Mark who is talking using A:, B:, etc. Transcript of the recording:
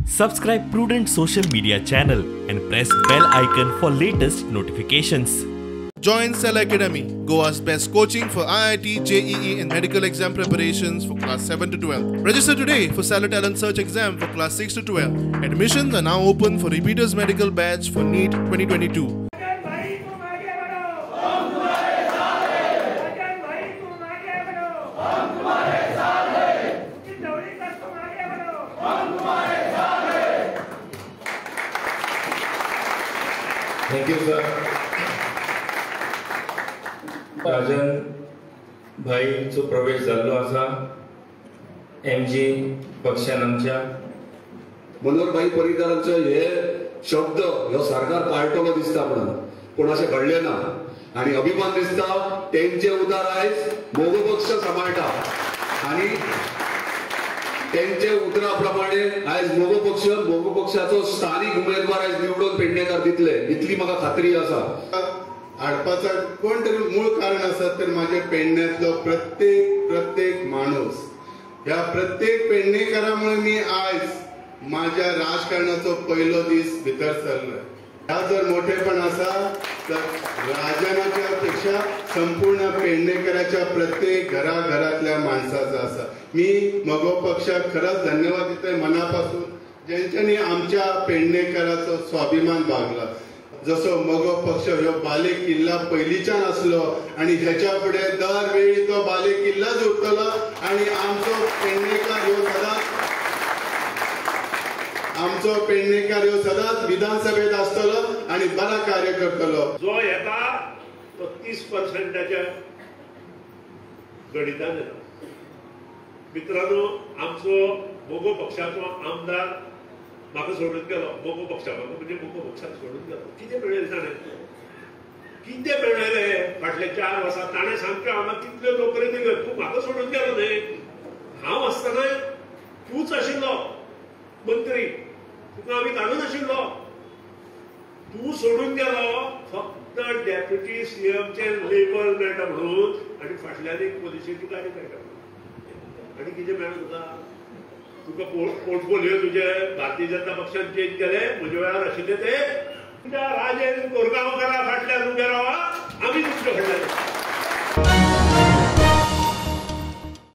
A: Subscribe Prudent social media channel and press bell icon for latest notifications.
B: Join Cell Academy, Goa's best coaching for IIT, JEE and medical exam preparations for class 7 to 12. Register today for Cellar Talent Search exam for class 6 to 12. Admissions are now open for repeaters medical batch for NEET 2022.
C: Thank you sir. Rajan भाईचो प्रवेश जाल्लो आसा M G पक्षान आमच्या
D: मनोहर भाई पर्रीकारांचो हे शब्द ह्यो सरकार पाळटलो दिसता म्हणून, पूण अशें घडलें ना आनी अभिमान दिसता तेंचे उदार आयज मोगो पक्ष सांबाळटा आनी तेंचे उतरा प्रमाणे आयज मोगो पक्षाचो स्थानीक उमेदवार आयज निवडून पेडणेकार दितले इतली म्हाका खात्री आसा.
E: हाडपाचा कोण तरी मूळ कारण आसा तर माझ्या पेडण्यातलो प्रत्येक प्रत्येक माणूस, ह्या प्रत्येक पेडणेकारामुळे मी आयज माझ्या राजकारणाचो पहिलो दीस भितर सरलो. ह्या जर मोठेपण आसा तर राजनाच्या पेक्षा संपूर्ण पेडणेकराच्या प्रत्येक घराघरातल्या माणसाचा आसा. मी मगो पक्षाक खरंच धन्यवाद दितय मनापासून, ज्यांच्यानी आमच्या पेडणेकराचो स्वाभिमान बागला. जसो मगो पक्ष ह्यो बाले किल्ला पयलींच्यान आसलो आनी हेच्या फुडें दरवेळी तो बाले किल्लाच उरतलो आनी आमचो पेडणेकार ह्यो सदांच विधानसभेत आसतलो आनी बरा कार्य करतलो.
F: जो येता तो 30%च्या गणितान येता. मित्रांनो, आमचो मगो पक्षाचो आमदार म्हाका सोडून गेलो, मगो पक्षा म्हणजे मगो पक्षाक सोडून गेलो. कितें मेळयलें ताणें? कितें मेळयलें फाटल्या 4 वर्सां? ताणें सामक्यो हांगा कितल्यो नोकऱ्यो दिल्यो. तूं म्हाका सोडून गेलो न्हय, हांव आसतना तूंच आशिल्लो मंत्री, तुका आमी काडून आशिल्लो. तूं सोडून गेलो फक्त डेप्युटी सीएमचें लेबल मेळटा म्हणून आनी फाटल्यान एक पोलिशेची गाडी मेळटा म्हणून. आनी कितें मेळ्ळें तुका? तुका पोर्टफोलिओ तुजे भारतीय जनता पक्षान चेंज केले, म्हज्या वेळार आशिल्ले ते तुज्या राजेन कोरगांवकारा फाटल्यान उबे रावा, आमी तुमच्या फाटल्यान.